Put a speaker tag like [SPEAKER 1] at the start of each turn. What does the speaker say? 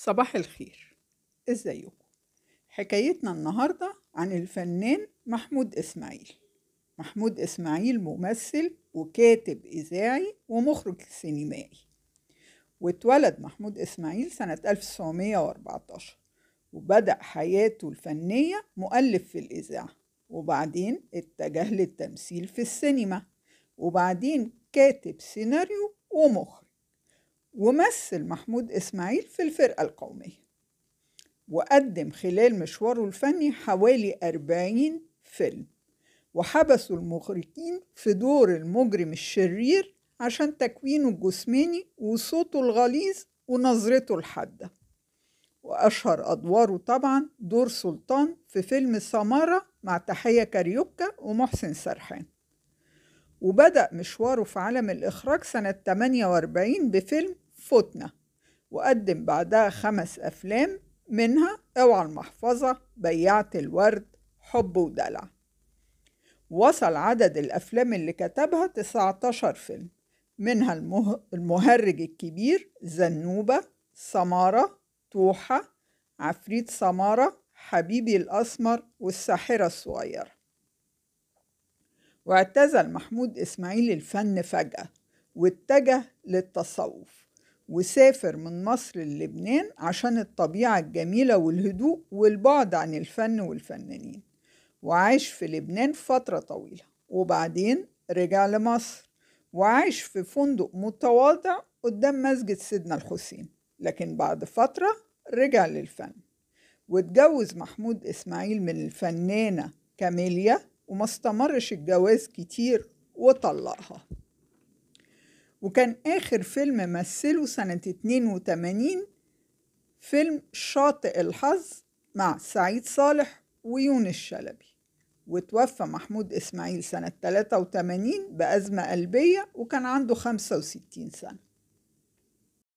[SPEAKER 1] صباح الخير، ازيكم؟ حكايتنا النهاردة عن الفنان محمود إسماعيل. محمود إسماعيل ممثل وكاتب إذاعي ومخرج سينمائي. واتولد محمود إسماعيل سنة 1914، وبدأ حياته الفنية مؤلف في الإذاعة، وبعدين اتجه للتمثيل في السينما، وبعدين كاتب سيناريو ومخرج. ومثل محمود إسماعيل في الفرقة القومية، وقدم خلال مشواره الفني حوالي 40 فيلم، وحبسوا المخرجين في دور المجرم الشرير عشان تكوينه الجسماني وصوته الغليظ ونظرته الحادة. وأشهر أدواره طبعا دور سلطان في فيلم سمارة مع تحية كاريوكا ومحسن سرحان. وبدأ مشواره في عالم الإخراج سنة 48 بفيلم فتنة، وقدم بعدها 5 أفلام، منها اوعى المحفظة، بيعة الورد، حب ودلع. وصل عدد الأفلام اللي كتبها 19 فيلم، منها المهرج الكبير، زنوبة، سمارة، توحة، عفريت سمارة، حبيبي الأسمر، والساحرة الصغيرة. واعتزل محمود إسماعيل الفن فجأة واتجه للتصوف، وسافر من مصر للبنان عشان الطبيعة الجميلة والهدوء والبعد عن الفن والفنانين، وعاش في لبنان فترة طويلة، وبعدين رجع لمصر وعاش في فندق متواضع قدام مسجد سيدنا الحسين، لكن بعد فترة رجع للفن. واتجوز محمود إسماعيل من الفنانة كاميليا، وما استمرش الجواز كتير وطلقها. وكان آخر فيلم مثله سنة 82 فيلم شاطئ الحظ مع سعيد صالح ويونس شلبي. وتوفى محمود إسماعيل سنة 83 بأزمة قلبية، وكان عنده 65 سنة.